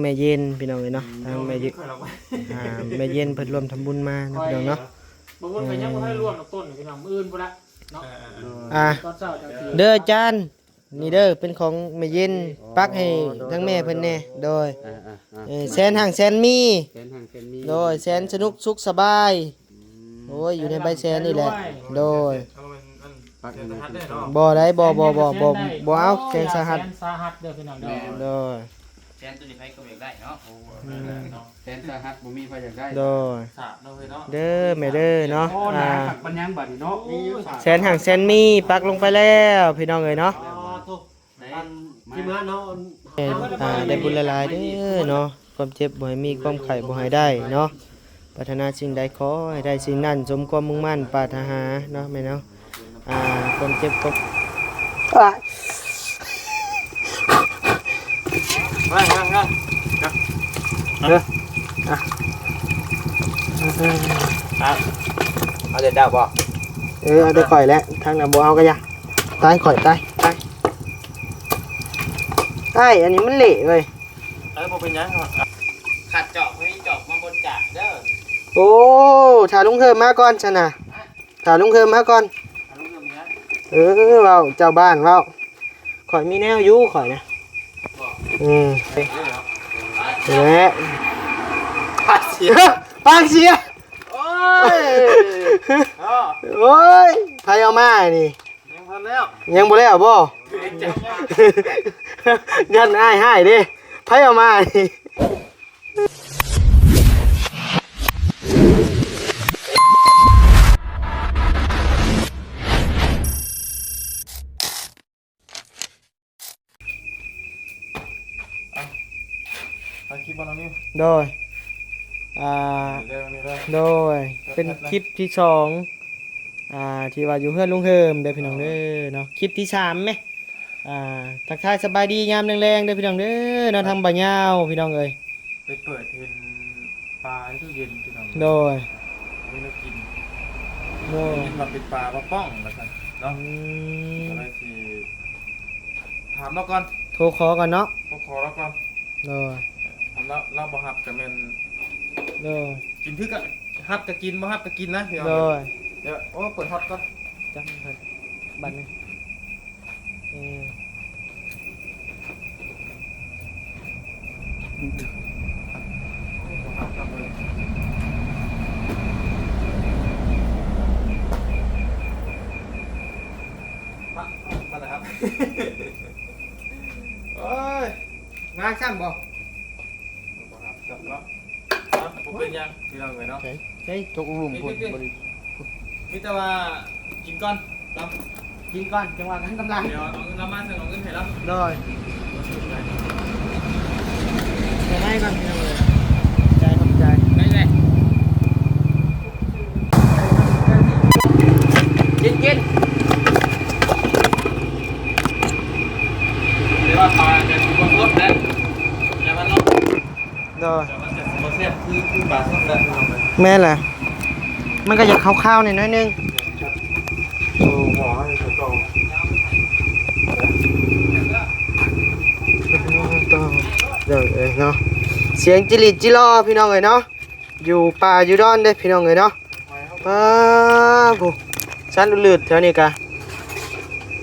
ແມ່ເຢັນພີ່ນ້ອງເອີຍເນາະ ທາງແມ່ເຢັນ ອ່າ ແມ່ເຢັນເພິ່ນຮ່ວມທຳບຸນມາເນາະພີ່ນ້ອງເນາະ ບາງຄົນກໍຍັງບໍ່ທັນໄດ້ລວມນຳຕົ້ນພີ່ນ້ອງ ມື້ອື່ນພຸ້ນລະເນາະ ອ່າ ຕອນເຊົ້າຈັ່ງຊິ ເດີອາຈານ ນີ້ເດີ ເປັນຂອງແມ່ເຢັນ ປັກໃຫ້ທາງແມ່ເພິ່ນແດ່ ໂດຍ ອ່າໆໆ ເອີ ແສນຮັ່ງແສນມີ ແສນຮັ່ງແສນມີ ໂດຍ ແສນສະໜຸກສຸກສະບາຍ ອືມ ໂອ້ຍ ຢູ່ໃນໃບແສນນີ້ແຫຼະ ໂດຍ ປັກໃຫ້ແມ່ເພິ່ນ ບໍ່ໄດ້ ບໍ່ ບໍ່ ບໍ່ ບໍ່ ບໍ່ເອົາ ແສນສາຫັດ ແສນສາຫັດເດີພີ່ນ້ອງເດີ ໂດຍ ແສນຕົວນີ້ໃຜກໍບໍ່ຢາກໄດ້ເນາະ ໂອ້ ອືມ ແສນສາຫັດບໍ່ມີໃຜຢາກໄດ້ ໂດຍ ສາດເນາະເຮີຍເນາະ ເດີແມ່ເດີເນາະ ໂອ້ ອ່າ ໜາຄັກປານຫຍັງບາດນີ້ເນາະ ໂອ້ຍ ສາດ ແສນຮັ່ງແສນມີ ປັກລົງໄປແລ້ວພີ່ນ້ອງເອີຍເນາະ ອ່າ ໂທ້ ອັນ ທີມງານເນາະ ເອີ ອ່າ ໄດ້ບຸນຫຼາຍໆເດີເນາະ ຄວາມເຈັບບໍ່ໃຫ້ມີ ຄວາມໄຂ້ບໍ່ໃຫ້ໄດ້ເນາະ ປາດຖະໜາສິ່ງໃດຂໍໃຫ້ໄດ້ສິ່ງນັ້ນ ສົມຄວາມມຸ່ງໝັ້ນປາດຖະໜາເນາະ ແມ່ເນາະ ອ່າ ຄວາມເຈັບຄວາມ ອ່ະ ມາ ມາ ມາ ເອີ ອ່ະ ອ່ະ ເອົາແຕ່ເຈົ້າບໍ່ ເອີ ເອົາແຕ່ຂ້ອຍແຫຼະ ທາງນັ້ນບໍ່ເອົາກໍຢ່າ ຕາຍຂ້ອຍ ຕາຍ ຕາຍ ອ້າຍ ອັນນີ້ມັນເລະເວີຍ ເອີ ບໍ່ເປັນຫຍັງ ຂັດຈອກ ມີຈອກມາບໍລິຈາກເດີ ໂອ້ ຖ້າລຸງເຮີມມາກ່ອນຊັ້ນນະ ຖ້າລຸງເຮີມມາກ່ອນ ເອີ ເວົ້າ ເຈົ້າບ້ານເວົ້າ ຂ້ອຍມີແນວຢູ່ຂ້ອຍນະ ອືມ ນີ້ແຫຼະ ປາກເສຍ ປາກເສຍ ໂອ້ຍ ໂອ້ຍ ໃຜເອົາມານີ້ ຍັງບໍ່ແລ້ວ ຍັງບໍ່ແລ້ວບໍ່ ຢ້ານອ້າຍຮ້າຍເດ້ ໃຜເອົາມານີ້ ເອົາ ເອົາຄລິບບໍ່ນ້ອງນິວ ໂດຍ ອ່າ ນີ້ເດີ ນີ້ເດີ ໂດຍ ເປັນຄລິບທີສອງ ອ່າ ທີ່ວ່າຢູ່ເຮືອນລຸງເຮີມເດີພີ່ນ້ອງເດີເນາະ ຄລິບທີສາມແມ ອ່າ ທັກທາຍສະບາຍດີຍາມແລງໆເດີພີ່ນ້ອງເດີເນາະ ທາງບ່າວຍາວພີ່ນ້ອງເອີຍ ໄປເປີດເຫັນປາຢູ່ຕູ້ເຢັນພີ່ນ້ອງ ໂດຍ ມີແນວກິນ ໂດຍ ໄດ້ຍິນວ່າເປັນປາປາປ່ອງວ່າຊັ້ນເນາະ ອືມ ກໍເລີຍຊິຖາມລາວກ່ອນ ໂທຂໍກ່ອນເນາະ ໂທຂໍລາວກ່ອນ ໂດຍ ຖ້າລາວ ລາວບໍ່ຮັບກໍແມ່ນ ໂດຍ ກິນຄືກັນ ຮັບກໍກິນ ບໍ່ຮັບກໍກິນນະ ໂດຍ ດຽວ ໂອ້ ເປີດຮອດກ່ອນ ຈັບມັນເພິ່ນ ບັດນີ້ ເອີ ມາ ມາແລ້ວຄັບ ໂອ້ຍ ມາຊັ້ນບໍ່? ບໍ່ຮັບຈັບເນາະ ບໍ່ເປັນຫຍັງພີ່ນ້ອງເອີຍເນາະ ໃສ່ ໃສ່ຕົກລຸ່ມພຸ້ນ ນີ້ ບໍ່ໄດ້ ມີແຕ່ວ່າກິນກ່ອນເນາະ ກິນກ່ອນ ຈັ່ງວ່າກັນກຳລັງ ດຽວເອົາເງິນລາວມາ ເຊິ່ງເອົາເງິນໃຫ້ລາວ ໂດຍ ໃສ່ໄມ້ກ່ອນພີ່ນ້ອງເອີຍ ຂອບໃຈ ຂອບໃຈ ໄດ້ແຫຼະ ກິນ ກິນ ແຕ່ວ່າປາກໍຊິບໍ່ສົດແຫຼະ ແຕ່ວ່າເນາະ ໂດຍ ແຕ່ມັນກໍຊິບໍ່ແຊບຄື ຄືປາສົດແຫຼະ ແມ່ນແຫຼະ ມັນກໍຢາກຄາວໆໜ້ອຍໜຶ່ງ ໂອ້ ໝໍໃຫ້ເຂົາເຈົ້າ ເອີ ເນາະ ສຽງຈິລິດຈິລໍ ພີ່ນ້ອງເອີຍເນາະ ຢູ່ປ່າຢູ່ດອນເດ້ ພີ່ນ້ອງເອີຍເນາະ ປາ ໂອ້ ຊັ້ນລືດໆ ແຖວນີ້ກະ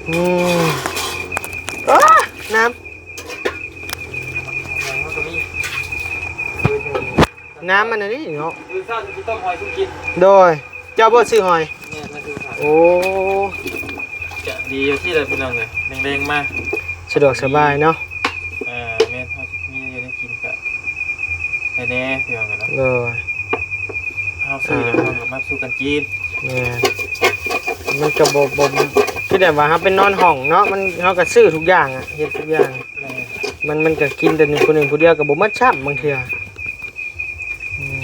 ອືມ ອ້າ ນ້ຳ ນ້ຳມັນອັນນີ້ເນາະ ມື້ເຊົ້າຊິຕົ້ມຫອຍສູ່ກິນ ໂດຍ ເຈົ້າບໍ່ຊື້ຫອຍ ແມ່ນ ມາຊື້ຫອຍ ໂອ້ ກະດີຢູ່ທີ່ລະພີ່ນ້ອງເອີຍ ແລງໆມາ ສະດວກສະບາຍເນາະ ອ່າ ແມ່ນ ເຮົາຊິມີຢູ່ໄດ້ກິນກະ ແນ່ໆ ພີ່ນ້ອງເອີຍເນາະ ໂດຍ ເຮົາຊື້ແລ້ວເຮົາກໍມາສູ່ກັນກິນ ແມ່ນ ມັນກໍບໍ່ ບໍ່ ຄືແບບວ່າເຮົາໄປນອນຫ້ອງເນາະ ມັນ ເຮົາກໍຊື້ທຸກຢ່າງອະ ເຮັດທຸກຢ່າງ ແມ່ນ ມັນ ມັນກໍກິນແຕ່ໜຶ່ງ ຜູ້ໜຶ່ງຜູ້ດຽວກໍບໍ່ໝົດຊ້ຳບາງເທື່ອ ອືມ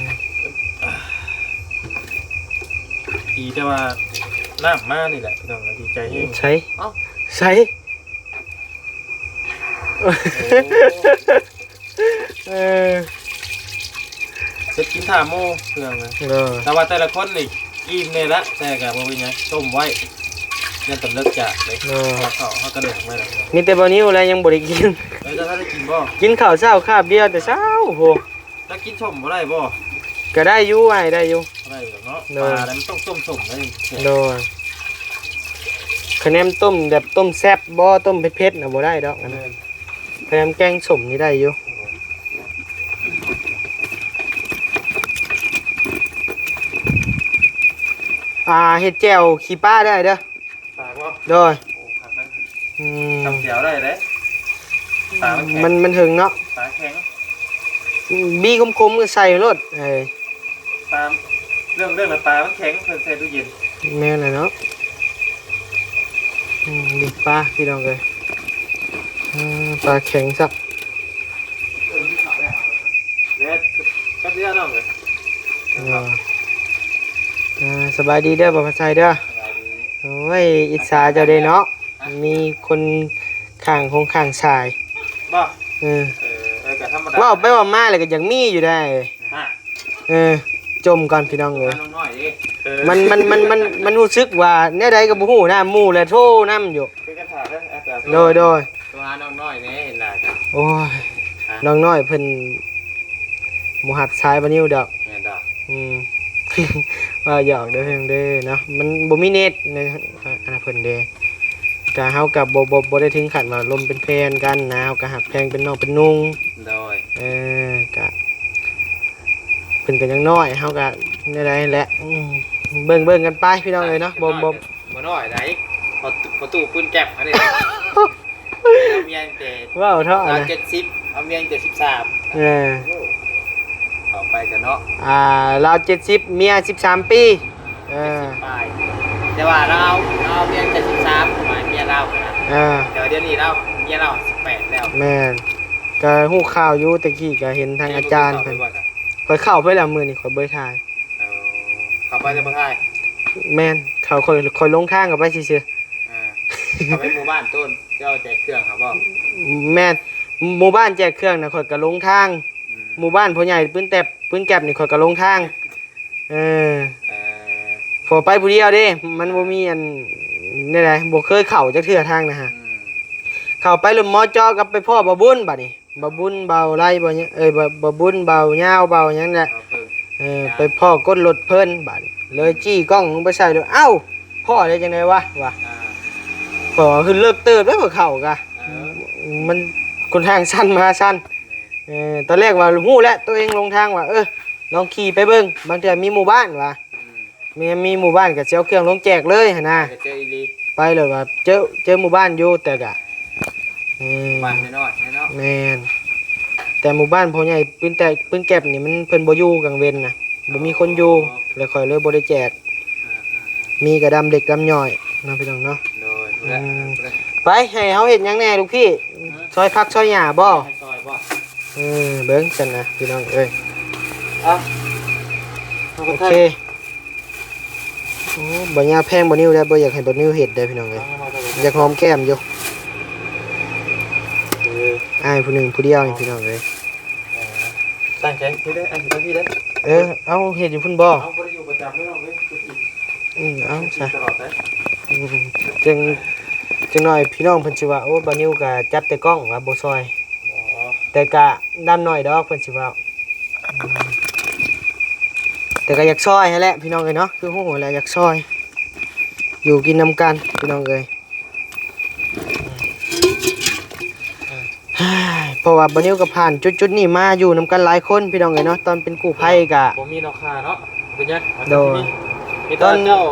ດີແຕ່ວ່ານ້ຳມານີ້ແຫຼະ ພີ່ນ້ອງ ດີໃຈແຮງ ໃສ ເອົ້າ ໃສ ໂອ້ ເອີ ເຮັດກິນຖ້າໝູ່ເພື່ອນະ ເອີ ແຕ່ວ່າແຕ່ລະຄົນນີ້ອີ່ມແດ່ລະ ແຕ່ກໍບໍ່ເປັນຫຍັງ ຕົ້ມໄວ້ ຍັງກຳລັງຈະໄດ້ ໂດຍ ເຂົ້າເຮົາກະເດີນອອກມາແລ້ວ ມີແຕ່ບໍ່ນິ້ວແຫຼະຍັງບໍ່ໄດ້ກິນ ເອີ ເຈົ້າໄດ້ກິນບໍ່? ກິນເຂົ້າເຊົ້າຄາບດຽວແຕ່ເຊົ້າ ໂອ້ ແລ້ວກິນສົ້ມບໍ່ໄດ້ບໍ່? ກະໄດ້ຢູ່ ອ້າຍ ໄດ້ຢູ່ ໄດ້ຢູ່ເນາະ ໂດຍ ປາແລ້ວມັນຕ້ອງຕົ້ມໆ ໄດ້ ໂດຍ ຄະແນນຕົ້ມແບບຕົ້ມແຊບບໍ່ ຕົ້ມເຜັດໆ ນະບໍ່ໄດ້ດອກ ອັນນັ້ນ ແມ່ນ ຄະແນນຳແກງສົ້ມນີ້ໄດ້ຢູ່ ອ່າ ເຮັດແຈ່ວຂີ້ປາໄດ້ເດີ ປາບໍ່? ໂດຍ ໂອ້ ຄັກນະ ອືມ ຕຳແຈ່ວໄດ້ເດ້ ປາມັນແຂງ ມັນ ມັນເຖິງເນາະ ປາແຂງ ບີຂົມໆ ໃສ່ໂລດ ເອີ ປາ ເລື່ອງ ເລື່ອງລະປາມັນແຂງ ເພິ່ນໃສ່ຕູ້ເຢັນ ແມ່ນແຫຼະເນາະ ອືມ ນີ້ປາພີ່ນ້ອງເອີຍ ເອີ ປາແຂງຊະ ແລ້ວແປັບດຽວນ້ອງເອີຍ ເອີ ເອີ ສະບາຍດີເດີ ບໍ່ພັດໄຊເດີ ສະບາຍດີ ໂອ້ຍ ອິດສາເຈົ້າເດ້ເນາະ ມີຄົນຂ້າງຄົງຂ້າງສາຍ ບໍ່? ເອີ ເອີ ເອີ ກະທຳມະດາ ເວົ້າໄປເວົ້າມາແລ້ວກະຢາກມີຢູ່ໄດ໋ ຮະ ເອີ ຈົ່ມກ່ອນພີ່ນ້ອງເອີຍ ນ້ອງນ້ອຍເດ້ ເອີ ມັນ ມັນ ມັນ ມັນ ມັນຮູ້ສຶກວ່າແນວໃດກະບໍ່ຮູ້ນະ ໝູ່ແຫຼະໂທນຳຢູ່ ຄືກັນຖາມເດີ ໂດຍ ໂດຍ ໂທຫານ້ອງນ້ອຍແດ່ ເຫັນໜ້າກັນ ໂອ້ຍ ຮະ ນ້ອງນ້ອຍເພິ່ນບໍ່ຮັບສາຍບ່າວນິວດອກ ແມ່ນດອກ ອືມ ເວົ້າຫຍອກເດີເພິ່ນເດີເນາະ ມັນບໍ່ມີເນັດໃນອັນນັ້ນເພິ່ນເດ້ ກະເຮົາກະບໍ່ ບໍ່ ບໍ່ໄດ້ເຖິງຂັ້ນວ່າລົມເປັນແຟນກັນນະ ເຮົາກະຮັກແພງເປັນນ້ອງເປັນນຸ່ງ ໂດຍ ເອີ ກະ ເພິ່ນກະຍັງນ້ອຍ ເຮົາກະແນວໃດແຫຼະ ອືມ ເບິ່ງ ເບິ່ງກັນໄປພີ່ນ້ອງເອີຍເນາະ ບໍ່ ບໍ່ ບໍ່ນ້ອຍໃດ໋ ພໍຕູ້ປືນແກັບຫັ້ນເດ້ ເອົາເມຍຕັ້ງແຕ່ ເວົ້າເທາະ ລາວ ນະ ເຈັດສິບ ເອົາເມຍຕັ້ງແຕ່ສິບສາມ ເອີ ໂອ້ ເຂົ້າໄປກັນເນາະ ອ່າ ລາວເຈັດສິບ ເມຍສິບສາມປີ ເອີ ເຈັດສິບປາຍ ແຕ່ວ່າລາວ ລາວເອົາເມຍຕັ້ງແຕ່ສິບສາມ ໝາຍເມຍລາວຫັ້ນນະ ເອີ ແຕ່ວ່າດຽວນີ້ລາວ ເມຍລາວສິບແປດແລ້ວ ແມ່ນ ກະຮູ້ຂ່າວຢູ່ ແຕ່ກີ້ກະເຫັນທາງອາຈານເພິ່ນ ຂ້ອຍເຂົ້າໄປແລ້ວ ມື້ນີ້ຂ້ອຍບໍ່ໄດ້ຖ່າຍ ເອີ ເຂົ້າໄປແຕ່ບໍ່ຖ່າຍ ແມ່ນ ເຂົ້າ ຂ້ອຍ ຂ້ອຍຫຼົງທາງເຂົ້າໄປຊື່ໆ ອ່າ ເຂົ້າໄປໝູ່ບ້ານໂຕນ ເຈົ້າແຈກເຄື່ອງເຂົາບໍ່? ແມ່ນ ໝູ່ບ້ານແຈກເຄື່ອງນະ ຂ້ອຍກະຫຼົງທາງ ອືມ ໝູ່ບ້ານພໍ່ໃຫຍ່ປືນແກັບ ປືນແກັບນີ້ ຂ້ອຍກະຫຼົງທາງ ເອີ ເອີ ເພາະໄປຜູ້ດຽວເດ້ ມັນບໍ່ມີອັນ ແນວໃດ ບໍ່ເຄີຍເຂົ້າຈັກເທື່ອທາງນະຮະ ອືມ ເຂົ້າໄປລົດມໍເຈາະ ກັບໄປພໍ້ບ່າວບຸນບາດນີ້ ບ່າວບຸນ ບ່າວໄລ ບ່າວຫຍັງ ເອີຍ ບ່າວ ບ່າວບຸນ ບ່າວຍາວ ບ່າວຫຍັງແຫຼະ ເອີ ໄປພໍ້ກົ້ນລົດເພິ່ນບາດນີ້ ເລີຍຈີ້ກ້ອງລົງໄປໃສ່ເລີຍ ເອົ້າ ພໍ້ໄດ້ຈັ່ງໃດວະ ວ່າ ອ່າ ຂ້ອຍວ່າຄືເລິກເຕີບເດ້ ຂ້ອຍເຂົ້າກະ ເອີ ມັນຄົນທາງຊັນມາຊັນ ເອີ ຕອນແລກວ່າຮູ້ແລ້ວ ໂຕເອງຫຼົງທາງວ່າ ເອີ ລອງຂີ່ໄປເບິ່ງ ບາງເທື່ອມີໝູ່ບ້ານວ່າ ອືມ ແມ່ນມີໝູ່ບ້ານກະຊິເອົາເຄື່ອງລົງແຈກເລີຍຫັ້ນນະ ກະເຈີອີ່ຫຼີ ໄປແລ້ວວ່າເຈີ ເຈີໝູ່ບ້ານຢູ່ ແຕ່ກະ ເອີ ບ້ານນ້ອຍໆເນາະ ແມ່ນ ແຕ່ໝູ່ບ້ານພໍ່ໃຫຍ່ປືນແຕກ ປືນແກັບນີ້ມັນ ເພິ່ນບໍ່ຢູ່ກາງເວັນນະ ບໍ່ມີຄົນຢູ່ ອໍ ແລ້ວຂ້ອຍເລີຍບໍ່ໄດ້ແຈກ ເອີໆໆ ມີກະດຳເລັກດຳນ້ອຍເນາະ ພີ່ນ້ອງເນາະ ໂດຍ ອືມ ໄປ ໃຫ້ເຮົາເຮັດຫຍັງແດ່ລູກພີ່ ຮະ ຊອຍຜັກຊອຍຫຍ້າບໍ່? ໃຫ້ຊອຍບໍ່? ເອີ ເບິ່ງຊັ້ນນະ ພີ່ນ້ອງເອີຍ ເອົາ ໂອເຄ ໂອ້ ບໍ່ຍາກແພງບ່າວນິວແລ້ວ ບໍ່ຢາກໃຫ້ບ່າວນິວເຮັດເດ້ພີ່ນ້ອງເອີຍ ຢາກຫອມແກ້ມຢູ່ ເອີ ອ້າຍຜູ້ໜຶ່ງຜູ້ດຽວນີ້ພີ່ນ້ອງເອີຍ ເອີ ຕັ້ງໃຈ ພີ້ເດີ ອ້າຍຊິໄປພີ້ເດີ ເອີ ເອົາ ເຮັດຢູ່ພຸ້ນບໍ່? ເອົາ ບໍ່ໄດ້ຢູ່ປະຈຳເດີນ້ອງເອີຍ ອືມ ເອົາຊະ ຕະຫຼອດເດີ ອືມ ຈັ່ງ ຈັ່ງໜ້ອຍພີ່ນ້ອງເພິ່ນຊິວ່າ ໂອ້ ບ່າວນິວກະຈັບແຕ່ກ້ອງວ່າບໍ່ຊ່ອຍ ອໍ ແຕ່ກະດຳໜ້ອຍດອກ ເພິ່ນຊິເວົ້າ ອືມ ແຕ່ກະຢາກຊ່ອຍຫັ້ນແຫຼະພີ່ນ້ອງເອີຍເນາະ ຄືຮູ້ຫັ້ນແຫຼະ ຢາກຊ່ອຍ ຢູ່ກິນນຳກັນພີ່ນ້ອງເອີຍ ເພາະວ່າບ່າວນິວກະຜ່ານຈຸດໆນີ້ມາ ຢູ່ນຳກັນຫຼາຍຄົນພີ່ນ້ອງເອີຍເນາະ ຕອນເປັນກູ້ໄພກະ ບໍ່ມີນອກຄ່າເນາະ ເປັນຫຍັງ ໂດຍ ມີແຕ່ເຈົ້າ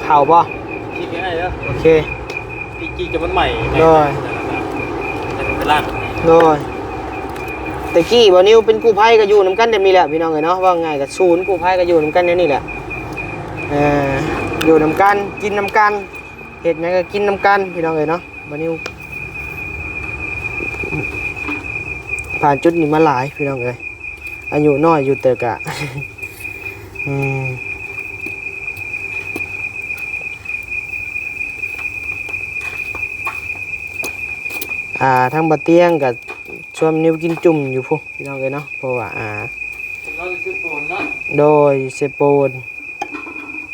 ເຂົ້າບໍ່? ກິນງ່າຍເດີ ໂອເຄ ປີກຈີກຈະມັນໃໝ່ ໂດຍ ຈະເປັນລ້ານ ໂດຍ ແຕ່ກີ້ບ່າວນິວເປັນກູ້ໄພກະຢູ່ນຳກັນແບບນີ້ແຫຼະພີ່ນ້ອງເອີຍເນາະ ເວົ້າງ່າຍກະສູນກູ້ໄພກະຢູ່ນຳກັນແນວນີ້ແຫຼະ ເອີ ຢູ່ນຳກັນ ກິນນຳກັນ ເຮັດຫຍັງກະກິນນຳກັນພີ່ນ້ອງເອີຍເນາະ ບ່າວນິວ ຜ່ານຈຸດນີ້ມາຫຼາຍພີ່ນ້ອງເອີຍ ອາຍຸນ້ອຍຢູ່ແຕ່ກະ ອືມ ອ່າ ທາງບ່າວຕຽງກະຊວນນິວກິນຈຸ່ມຢູ່ພຸ້ນພີ່ນ້ອງເອີຍເນາະ ເພາະວ່າ ອ່າ ໂດຍ ເຊໂປນ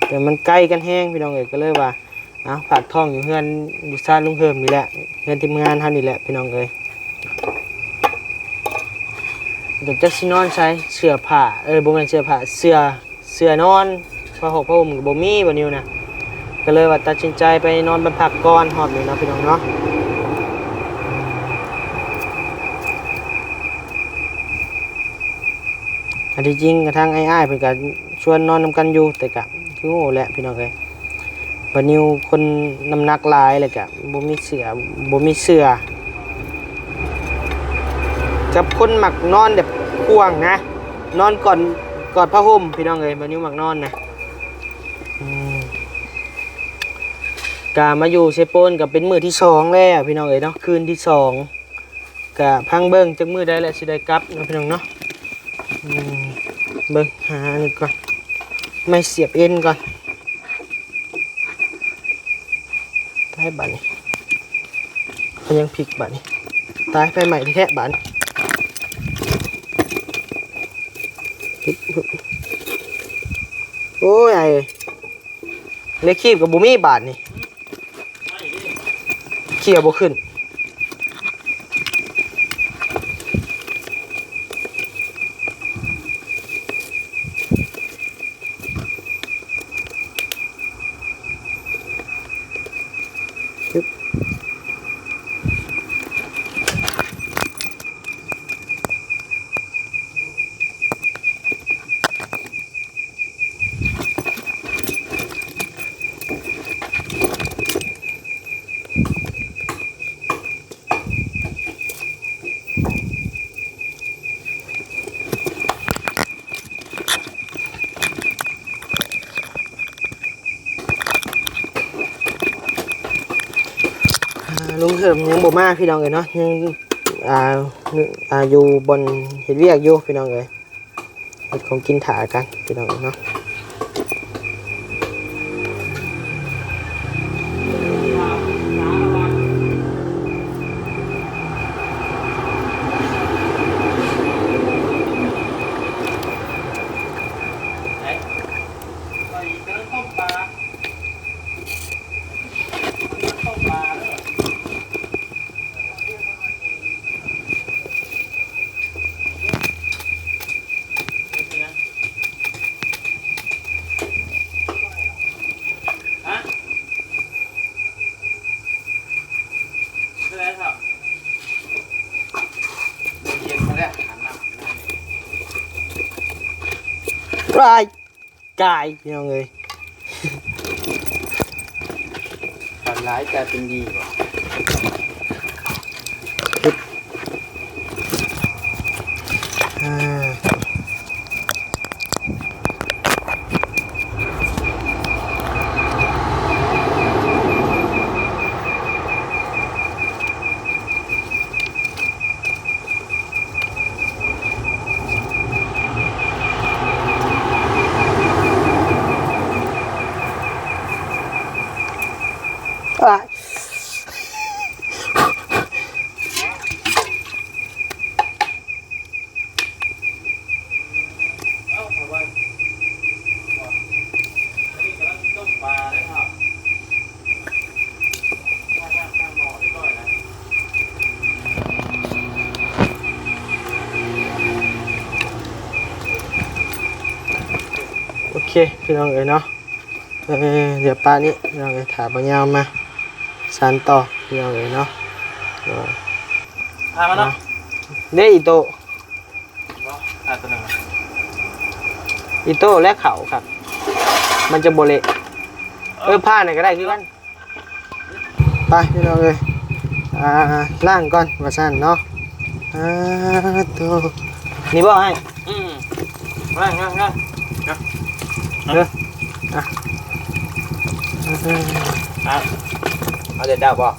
ແຕ່ມັນໃກ້ກັນແຮງພີ່ນ້ອງເອີຍ ກະເລີຍວ່າ ເອົາ ຝາກທ້ອງຢູ່ເຮືອນ ຢູ່ຊານລຸງເຮີມນີ້ແຫຼະ ເຮືອນທີມງານເຮົານີ້ແຫຼະ ພີ່ນ້ອງເອີຍ. ກໍຈັກຊິນອນໃສ ເສື້ອຜ້າ ເອີ ບໍ່ແມ່ນເສື້ອຜ້າ ເສື້ອ ເສື້ອນອນ ຜ້າຫົກຜ້າຫົ່ມກໍບໍ່ມີ ບ່າວນິວນະ ກໍເລີຍວ່າຕັດສິນໃຈໄປນອນບ້ານພັກກ່ອນຮອບນີ້ເນາະ ພີ່ນ້ອງເນາະ. ອັນທີ່ຈິງກໍທາງອ້າຍໆເພິ່ນກໍຊວນນອນນຳກັນຢູ່ ແຕ່ກໍຄືຮູ້ແຫຼະ ພີ່ນ້ອງເອີຍ. ບ່າວນິວຄົນນ້ຳໜັກຫຼາຍ ແລ້ວກະບໍ່ມີເສື້ອ ບໍ່ມີເສື້ອ ກັບຄົນມັກນອນແບບກວ້າງນະ ນອນກ່ອນ ກອດຜ້າຫົ່ມ ພີ່ນ້ອງເອີຍ ບ່າວນິວມັກນອນນະ. ອືມ ກະມາຢູ່ເຊໂປນກໍເປັນມື້ທີສອງແລ້ວ ພີ່ນ້ອງເອີຍເນາະ ຄືນທີສອງ. ກະພັງເບິ່ງຈັກມື້ໃດແຫຼະຊິໄດ້ກັບເນາະ ພີ່ນ້ອງເນາະ. ອືມ ເບິ່ງຫາອັນນີ້ກ່ອນ ໄມ້ສຽບເອັນກ່ອນ. ຕາຍບາດນີ້ ເຂົາຍັງພິກບາດນີ້ ຕາຍ ໄຟໄໝ້ແທ້ໆບາດນີ້. ໂອ້ຍ ອ້າຍເອີຍ ເຫຼັກຄີບກໍບໍ່ມີບາດນີ້ ເຂົ້າບໍ່ຂຶ້ນ. ອ່າ ລຸງເຮີມຍັງບໍ່ມາ ພີ່ນ້ອງເອີຍເນາະ ຍັງ ອ່າ ອ່າ ຢູ່ບ່ອນເຮັດວຽກຢູ່ ພີ່ນ້ອງເອີຍ. ເຮັດຂອງກິນຖ້າກັນ ພີ່ນ້ອງເນາະ. ກາຍ ພີ່ນ້ອງເອີຍ ຝັນຮ້າຍກາຍເປັນດີບໍ? ອ່າ ໂອເຄ ພີ່ນ້ອງເອີຍເນາະ. ເອີ ດຽວປະນີ້ພີ່ນ້ອງເອີຍ ຖ້າບ່າວຍາວມາສານຕໍ່ ພີ່ນ້ອງເອີຍເນາະ. ເອີ ພາມາເນາະ ເດ້ ອີໂຕ້ ອີໂຕ້ແລະເຂົ້າຄັກ ມັນຈະບໍ່ເລະ. ເອີ ພານີ້ກໍໄດ້ຄືກັນ. ໄປພີ່ນ້ອງເອີຍ ອ່າ ລ້າງກ່ອນວ່າຊັ້ນເນາະ. ອ່າ ໂຕ ນີ້ບໍ່ອ້າຍ? ອືມ ລ້າງ ລ້າງ ລ້າງ ເອີ ອ່ະ ອ່ະ ເອົາແຕ່ເຈົ້າບໍ່?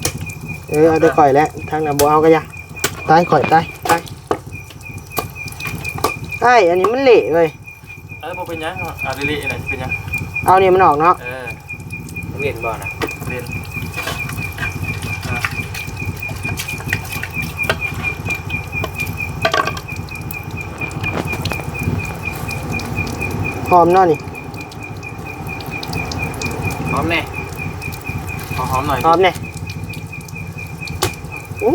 ເອີ ເອົາແຕ່ຂ້ອຍແຫຼະ ທາງນັ້ນບໍ່ເອົາກໍຢ່າ. ຕາຍ ຂ້ອຍຕາຍ ຕາຍ ອ້າຍ ອັນນີ້ມັນເລະເວີຍ. ເອີ ບໍ່ເປັນຫຍັງ ເອົາເລະໆນີ້ແຫຼະ ຊິເປັນຫຍັງ. ເອົານີ້ມັນອອກເນາະ. ເອີ ເຫັນບໍ່ນະ ເຫັນ ຫອມເນາະນີ້ ຫອມແດ່. ຂໍຫອມໜ້ອຍ ຫອມແດ່. ອື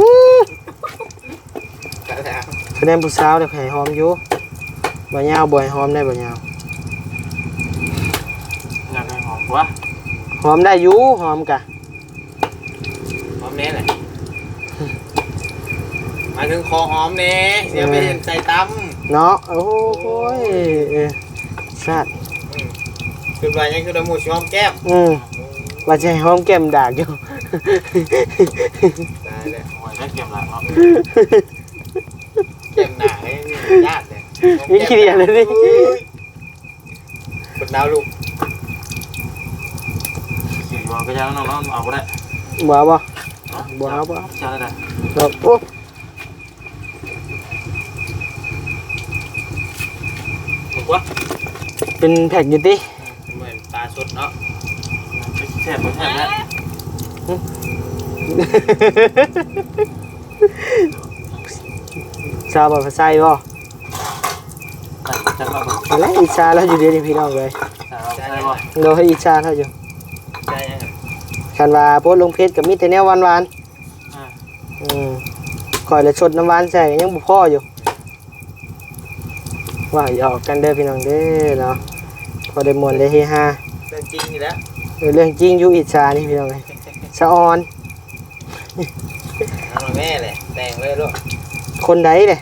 ກະແລ້ວ ຄະແນນຜູ້ສາວເດ້ ໃຫ້ຫອມຢູ່. ບ່າວຍາວບໍ່ໃຫ້ຫອມໄດ້ ບ່າວຍາວ ຢາກໃຫ້ຫອມກວ່າ. ຫອມໄດ້ຢູ່ ຫອມກະ ຫອມແດ່ແຫຼະ ໝາຍເຖິງຂໍຫອມແດ່ ຊິເອົາໄປເຮັດໃສ່ຕຳເນາະ. ໂອ້ຍ ເອີ ຊາດ ອືມ ຄິດວ່າຫຍັງ ຄິດວ່າໝູ່ຊິຫອມແກ້ມ. ອືມ ວ່າຊິໃຫ້ຫອມແກ້ມດາກຢູ່. ຕາຍແລ້ວ ໂອ້ຍ ໄດ້ແກ້ມດາກເນາະ ແກ້ມໜ້າໃຫ້ຍາດແຫຼະ ມີຂີ້ເດຍນເລີຍນີ້. ໂອ້ຍ ຄົນດາວລູກ ຊິວ່າກໍຢ່າເນາະ ເອົາບໍ່ໄດ້ ບໍ່ເອົາບໍ່ ເນາະ ບໍ່ເອົາບໍ່ເອົາ ຈະໄດ້ ເນາະ ໂອ້ ເປັນແພັກຢູ່ຕິ ອືມ ເປັນປາສົດເນາະ ແຊບບໍ່ແຊບແລ້ວ ຫຶ ຊາວບໍ່ພາໄຊບໍ່? ອັນນັ້ນອິດສາລາວຢູ່ເດນີ້ພີ່ນ້ອງເອີຍ ໂດຍ ອິດສາລາວຢູ່ ຄັນວ່າໂພສລົງເຟສກໍມີແຕ່ແນວຫວານໆ ອືມ ຂ້ອຍລະຊົດນ້ຳຫວານໃສ່ກໍຍັງບໍ່ພໍຢູ່. ເວົ້າຫຍອກກັນເດີພີ່ນ້ອງເດີເນາະ ພໍໄດ້ມ່ວນໄດ້ເຮຮາ ເລື່ອງຈິງນີ້ແຫຼະ ເອີ ເລື່ອງຈິງຢູ່ ອິດສານີ້ພີ່ນ້ອງເອີຍ ສະອອນ ເອົາແມ່ແຫຼະ ແຕ່ງເລີຍລູກ ຄົນໃດເດ້?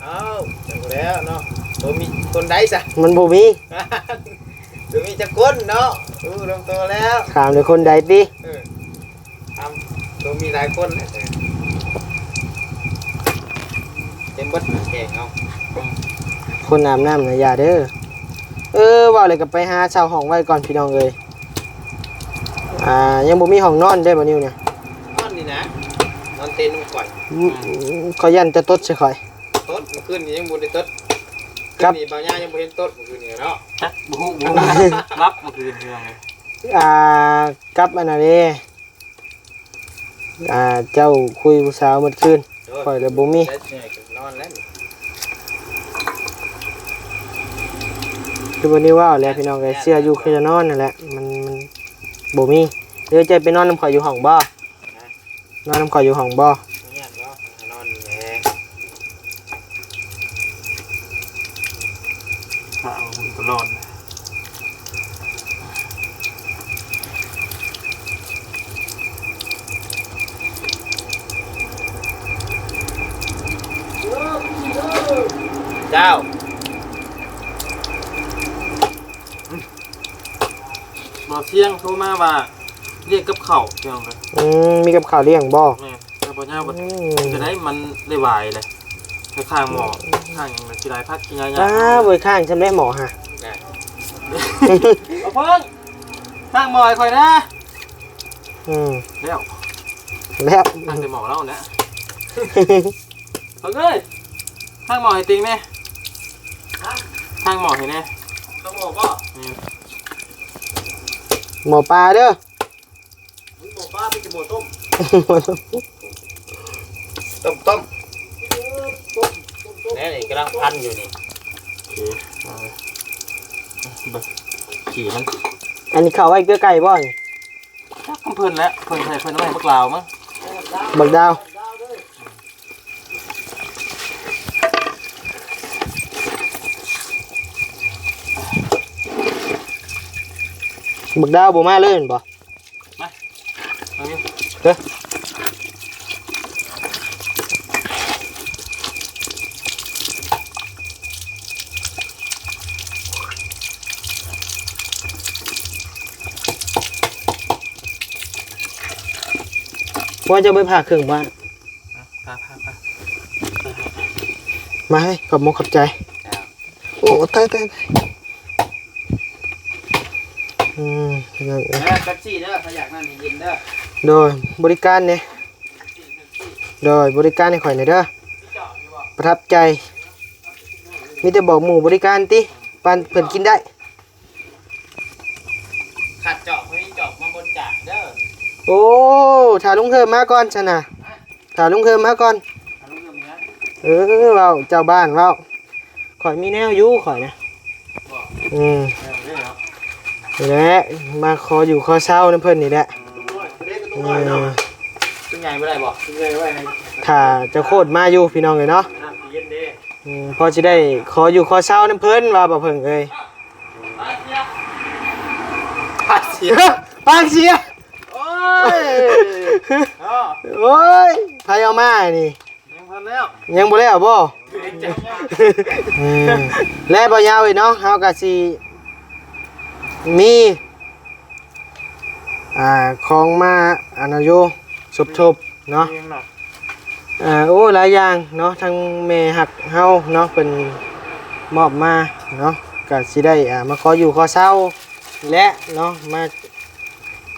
ອ້າວ ຈັກແລ້ວເນາະ ບໍ່ມີຄົນໃດຊະ ມັນບໍ່ມີ ບໍ່ມີຈັກຄົນເນາະ ຮູ້ລົງໂຕແລ້ວ ຖາມແຕ່ຄົນໃດຕິ ເອີ ອຳ ໂຕມີຫຼາຍຄົນແຫຼະ ເຕັມເບິດແກງເຮົາ ອືມ ຄົນອາບນ້ຳນະຢ່າເດີ ເອີ ເວົ້າແລ້ວກໍໄປຫາເຊົ່າຫ້ອງໄວ້ກ່ອນພີ່ນ້ອງເອີຍ ອ່າ ຍັງບໍ່ມີຫ້ອງນອນເດ້ບໍ່ນິວນະ ນອນນີ້ນະ ນອນເຕັນຂອງຂ້ອຍ ອືມ ຂ້ອຍຢ້ານຈະຕົດໃສ່ຂ້ອຍ ຕົດ ມື້ຄືນນີ້ຍັງບໍ່ໄດ້ຕົດ ກັບ ຄືນນີ້ບ່າວຍາຍັງບໍ່ເຫັນຕົດ ມື້ຄືນນີ້ເນາະ ຈັກ ບໍ່ຮູ້ ບໍ່ຮູ້ ຫຼັບມື້ຄືນພີ່ນ້ອງເອີຍ ອ່າ ກັບອັນນັ້ນເດ້ ອ່າ ເຈົ້າຄຸຍຜູ້ສາວໝົດຄືນ ໂອ້ຍ ຂ້ອຍລະບໍ່ມີ ນອນແລ້ວນີ້ ຄືມື້ນີ້ເວົ້າແຫຼະພີ່ນ້ອງເອີຍ ເຊື່ອຢູ່ຄືຈະນອນຫັ້ນແຫຼະ ມັນ ມັນບໍ່ມີ ເອີ ເຈົ້າໄປນອນນຳຂ້ອຍຢູ່ຫ້ອງບໍ່? ນອນນຳຂ້ອຍຢູ່ຫ້ອງບໍ່? ນອນແຫຼະ ຖ້າເອົາບຸນຕະຫຼອດ ເຈົ້າ ບໍ່ສຽງໂທມາວ່າລ້ຽງກັບເຂົ້າ ພີ່ນ້ອງເອີຍ ອືມ ມີກັບເຂົ້າລ້ຽງບໍ່? ແມ່ນ ແຕ່ບໍ່ຍາວ ອືມ ຈະໄດ້ມັນໄດ້ຫວາຍເລີຍ ຂ້າງໝໍ້ ຂ້າງຫຍັງ ຊິໄດ້ຜັກຊິໄດ້ຫຍັງ ອ້າ ບໍ່ຂ້າງຊຳໄດ້ໝໍ້ຫະ ແນ່ ເອົາເພິ່ງ ຂ້າງໝໍ້ໃຫ້ຂ້ອຍນະ ອືມ ແລ້ວ ແລ້ວ ຂ້າງແຕ່ໝໍ້ລາວນະ ເພິ່ງເອີຍ ຂ້າງໝໍ້ໃຫ້ຕິງແນ່ ຮະ ຂ້າງໝໍ້ໃຫ້ແນ່ ຂ້າງໝໍ້ບໍ່? ແມ່ນ ໝໍ້ປາເດີ. ມັນບໍ່ປາ ມີແຕ່ບໍ່ຕົ້ມ ຕົ້ມໆ ແນ່ນີ້ກຳລັງພັນຢູ່ນີ້ ໂອເຄ ມາເລີຍ ເບິ່ງ ຂີ້ມັນ ອັນນີ້ເຂົ້າໄວ້ເກືອໄກ່ບໍ່ນີ້? ຈັກນຳເພິ່ນແຫຼະ ເພິ່ນໃສ່ ເພິ່ນເອົາໄວ້ໃຫ້ບັກລາວມັ້ງ ບັກດາວ ບັກດາວບໍ່ມາເລີຍແມ່ນບໍ່? ມາ ເອົາຢູ່ ເອີ ວ່າຈະໄປຜ່າເຄື່ອງບ້ານ ອ່ະ ຜ່າ ຜ່າ ຜ່າ ມາເຮີ້ຍ ຂອບມົກຂອບໃຈ ໂອ້ ຕາຍ ຕາຍ ຕາຍ ອືມ ພີ່ນ້ອງເອີຍ ເອີ ເປັບຊີເດີ ໃຜຢາກນ້ຳເຢັນໆ ເດີ ໂດຍ ບໍລິການແດ່ ໂດຍ ບໍລິການໃຫ້ຂ້ອຍແດ່ເດີ ປະທັບໃຈ ມີແຕ່ບອກໝູ່ບໍລິການຕິ ປານເພິ່ນກິນໄດ້ ຂັດຈອກ ບໍ່ມີຈອກມາບໍລິການເດີ ໂອ້ ຖ້າລຸງເຮີມມາກ່ອນຊັ້ນນະ ຖ້າລຸງເຮີມມາກ່ອນ ເອີ ເວົ້າ ເຈົ້າບ້ານເວົ້າ ຂ້ອຍມີແນວຢູ່ຂ້ອຍນະ ອືມ ນີ້ແຫຼະ ມາຂໍຢູ່ຂໍເຊົານຳເພິ່ນນີ້ແຫຼະ ເອີ ຕົວໃຫຍ່ບໍ່ໄດ້ບໍ່? ຕົວໃຫຍ່ໄວ້ໃຫ້ ຖ້າເຈົ້າໂຄດມາຢູ່ພີ່ນ້ອງເອີຍເນາະ. ນ້ຳຊິເຢັນເດ້. ອືມ ພໍຊິໄດ້ຂໍຢູ່ຂໍເຊົານຳເພິ່ນວ່າ ບໍ່ເພິ່ງເອີຍ. ປາກເສຍ ປາກເສຍ. ໂອ້ຍ ໂອ້ຍ ໃຜເອົາມານີ້? ຍັງບໍ່ແລ້ວ ຍັງບໍ່ແລ້ວບໍ່? ເອີ ແລະ ບໍ່ຍາວອີກເນາະ ເຮົາກະຊິມີ ອ່າ ຂອງມາອັນນັ້ນຢູ່ ສົມທົບເນາະ. ເອີ ໂອ້ ຫຼາຍຢ່າງເນາະ ທັງແມ່ຮັກເຮົາເນາະ ເພິ່ນມອບມາເນາະ ກະຊິໄດ້ ອ່າ ມາຂໍຢູ່ຂໍເຊົາແຫຼະເນາະ ມາ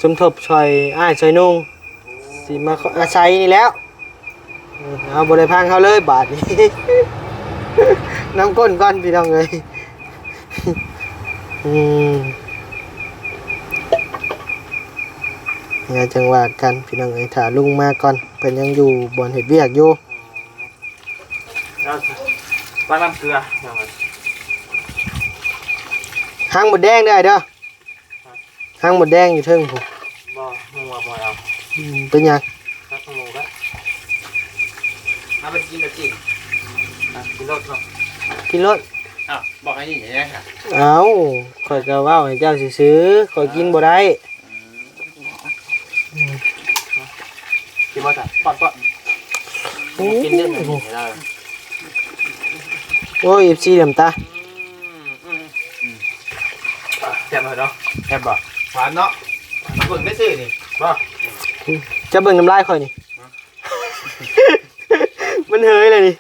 ສົມທົບຊ່ອຍອ້າຍຊ່ອຍນ້ອງ ຊິມາອາໄສນີ້ແຫຼະ. ເອີ ເອົາ ບໍ່ໄດ້ພັງເຮົາເລີຍບາດນີ້ ນຳກົ້ນກ່ອນພີ່ນ້ອງເອີຍ. ອືມ ດຽວຈັ່ງວ່າກັນພີ່ນ້ອງເອີຍ ຖ້າລຸງມາກ່ອນ ເພິ່ນຍັງຢູ່ບ່ອນເຮັດວຽກຢູ່. ເອົາ ປາກນ້ຳເກືອ ຮັງໝົດແດງເດີອ້າຍເດີ. ຮະ? ຮັງໝົດແດງຢູ່ເທິງພຸ້ນ. ບໍ່ ໝູວ່າບໍ່ເອົາ. ອືມ ເປັນຫຍັງ? ຮັກໝູກະ ເອົາໄປກິນກະກິນ. ອ່ະ ກິນໂລດເນາະ ກິນໂລດ. ອ້າວ ບອກໃຫ້ນີ້ແດ່. ເອົ້າ ຂ້ອຍກະເວົ້າໃຫ້ເຈົ້າຊື່ໆ ຂ້ອຍກິນບໍ່ໄດ້. ອືມ ກິນບໍ່ຊະ? ປ້ອນ ປ້ອນ. ໂອ້ຍ ກິນເດ້ ໂອ້ຍ ເອັຟຊີ ນ້ຳຕາ. ອືມ ອືມ ອືມ ແຊບເນາະ. ແຊບບໍ່? ຫວານເນາະ. ເບິ່ງໄດ້ຊື່ນີ້ບໍ່? ຈະເບິ່ງນ້ຳລາຍຂ້ອຍນີ້ ມັນເຫີຍເລີຍນີ້.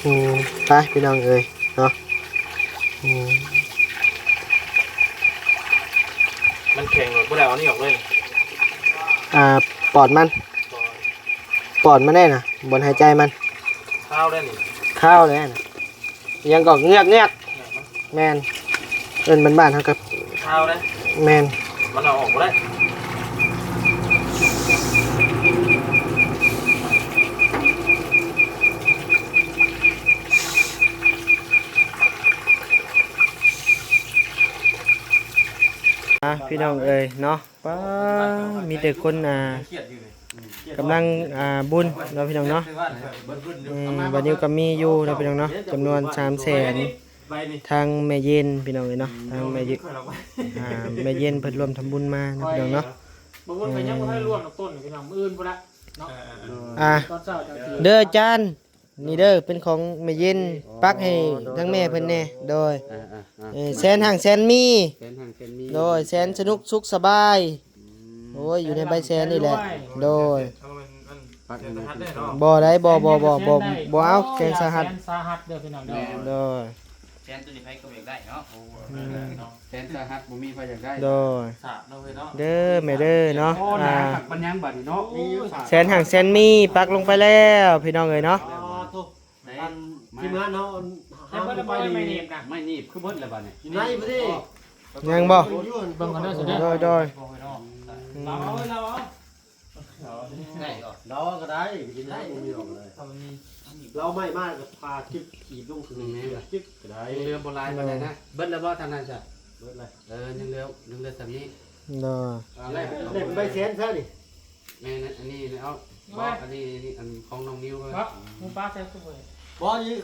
ອືມ ໄປພີ່ນ້ອງເອີຍເນາະ. ອືມ ມັນແຂງໂລດ ບໍ່ໄດ້ເອົານີ້ອອກເລີຍ. ອ່າ ປອດມັນ ປອດມັນໄດ້ນະ ບ່ອນຫາຍໃຈມັນ ຄາວໄດ້ນີ້ ຄາວໄດ້ນະ. ອີຫຍັງກໍເງືອກໆ. ແມ່ນ ເອີ້ນບ້ານໆ ເຮົາກໍ ຄາວເດ້. ແມ່ນ ມັນເອົາອອກບໍ່ໄດ້. ອ່າ ພີ່ນ້ອງເອີຍເນາະ ປ້າ ມີແຕ່ຄົນ ອ່າ ກຳລັງ ອ່າ ບຸນເນາະພີ່ນ້ອງເນາະ. ເອີ ບາດນີ້ກໍມີຢູ່ເນາະພີ່ນ້ອງເນາະ ຈຳນວນສາມແສນ ທາງແມ່ເຢັນພີ່ນ້ອງເອີຍເນາະ ທາງແມ່ເຢັນ ອ່າ ແມ່ເຢັນເພິ່ນຮ່ວມທຳບຸນມາເນາະພີ່ນ້ອງເນາະ. ບາງຄົນກໍຍັງບໍ່ທັນລວມນຳຕົ້ນພີ່ນ້ອງ ມື້ອື່ນພຸ້ນລະເນາະ. ອ່າ ຕອນເຊົ້າຈະ ເດີອາຈານ ນີ້ເດີ ເປັນຂອງແມ່ເຢັນ ອໍ ປັກໃຫ້ທາງແມ່ເພິ່ນແດ່. ໂດຍ ໂດຍ ອ່າໆໆ ເອີ ແສນຮັ່ງແສນມີ ແສນຮັ່ງແສນມີ ໂດຍ ແສນສະໜຸກສຸກສະບາຍ. ອືມ ໂອ້ຍ ຢູ່ໃນໃບແສນນີ້ແຫຼະ ໂດຍ ປັກໃຫ້ແມ່ເພິ່ນ. ບໍ່ໄດ້ ບໍ່ ບໍ່ ບໍ່ ບໍ່ ບໍ່ເອົາ ແສນສາຫັດ ແສນສາຫັດເດີພີ່ນ້ອງເດີ. ໂດຍ ແສນໂຕນີ້ໃຜກໍບໍ່ຢາກໄດ້ເນາະ. ໂອ້ ອືມ ແສນສາຫັດບໍ່ມີໃຜຢາກໄດ້. ໂດຍ ສາດເນາະເອີຍເນາະ ເດີແມ່ເດີເນາະ. ອ່າ ປັນຫຍັງບາດນີ້ເນາະ ມີຢູ່ສາດ ແສນຮັ່ງແສນມີ ປັກລົງໄປແລ້ວພີ່ນ້ອງເອີຍເນາະ. ອໍ ໂທ້ ອັນທີມງານເຮົາ ໃຫ້ເບິດແລ້ວບໍ່? ໄມ້ໜີບນະ ໄມ້ໜີບຄືເບິດແລ້ວບາດນີ້ ຢູ່ໃນພຸ້ນເດ້. ຍັງບໍ່? ເບິ່ງກ່ອນເດີ ໂດຍ ໂດຍ ອືມ ເອົາເອົາ ໄດ້ກໍໄດ້ ກິນໄດ້ ບໍ່ມີດອກເລີຍ. ເອົາໄມ້ມາແລ້ວກໍຜ່າຈຶກ ຂີດລົງຄື ຈຶກກໍໄດ້ ຍັງເຫຼືອບໍ່ຫຼາຍປານໃດນະ. ເບິດແລ້ວບໍ່ທາງນັ້ນຊະ? ເບິດແລ້ວ ເອີ ຍັງເຫຼືອ ຍັງເຫຼືອສ່ຳນີ້. ໂດຍ ອ່າ ແລກ ແລກເປັນໃບແສນຊະນີ້. ແມ່ນ ອັນນີ້ເອົາ ບໍ່ ອັນນີ້ ອັນນີ້ ອັນຂອງນ້ອງນິວ. ບໍ່ ໝູປ່າແຊບສຸດເລີຍ. ບໍ່ ຢູ່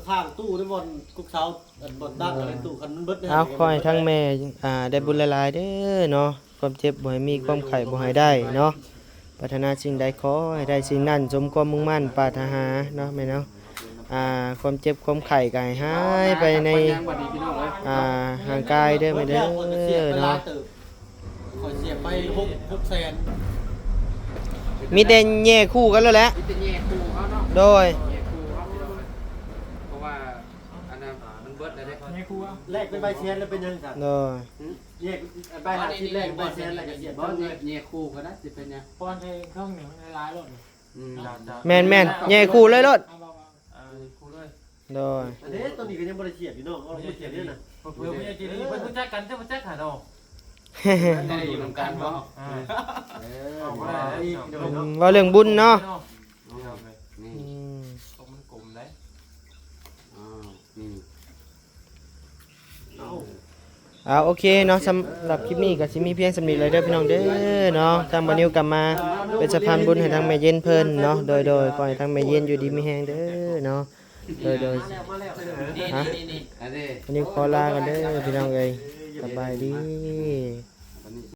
ຂ້າງຕູ້ໃນບ່ອນກຸກເສົາ ອັນບ່ອນຕັ້ງ ອັນຕູ້ ຄັນມັນເບິດ. ເອົາ ຂໍໃຫ້ທັງແມ່ ອ່າ ໄດ້ບຸນຫຼາຍໆເດີເນາະ ຄວາມເຈັບບໍ່ໃຫ້ມີ ຄວາມໄຂ້ບໍ່ໃຫ້ໄດ້ເນາະ. ປາດຖະໜາສິ່ງໃດຂໍໃຫ້ໄດ້ສິ່ງນັ້ນ ສົມຄວາມມຸ່ງໝັ້ນປາດຖະໜາເນາະແມ່ເນາະ. ອ່າ ຄວາມເຈັບຄວາມໄຂ້ກໍໃຫ້ຫາຍໄປໃນ ອ່າ ຮ່າງກາຍເດີແມ່ເດີເນາະ. ຂ້ອຍເສຍໄປຫົກ ຫົກແສນ ມີແຕ່ແຍ່ຄູ່ກັນແລ້ວແຫຼະ ມີແຕ່ແຍ່ຄູ່ເຮົາເນາະ. ໂດຍ ແຍ່ຄູ່ເຮົາ ເພາະວ່າອັນນັ້ນມັນເບິດແລ້ວເດ້. ແລກເປັນໃບແສນແລ້ວເປັນຫຍັງຊັ້ນ? ໂດຍ ແຍກໃບຫ້າສິບແລກເປັນໃບແສນແລ້ວກໍເສຍ. ບໍ່ ແຍ່ຄູ່ກັນນະ ຊິເປັນຫຍັງ? ປ້ອນໃຫ້ເຄິ່ງນີ້ມັນຫຼາຍໂລດນີ້. ອືມ ແມ່ນໆ ແຍ່ຄູ່ເລີຍໂລດ. ເອີ ຄູ່ເລີຍ. ໂດຍ ອັນນີ້ຕົວນີ້ກໍຍັງບໍ່ໄດ້ສຽບຢູ່ເນາະ ເອົາມາສຽບເດ້ນະ. ເອີ ເພິ່ນຮູ້ຈັກກັນ ເຈົ້າຮູ້ຈັກຫາດອກ ໄດ້ຢູ່ນຳກັນບໍ່? ເອີ ເວົ້າເລື່ອງບຸນເນາະ. ອືມ ມັນກົມເດ້. ອືມ ເອົາ ໂອເຄເນາະ ສຳລັບຄລິບນີ້ກໍຊິມີພຽງສ່ຳນີ້ເລີຍເດີພີ່ນ້ອງເດີເນາະ. ທາງບ່າວນິວກໍມາເປັນສະພານບຸນໃຫ້ທາງແມ່ເຢັນເພິ່ນເນາະ. ໂດຍໆ ຂໍໃຫ້ທາງແມ່ເຢັນຢູ່ດີມີແຮງເດີເນາະ. ໂດຍໆ ຮະ ບ່າວນິວຂໍລາກ່ອນເດີພີ່ນ້ອງເອີຍ. ສະບາຍດີ.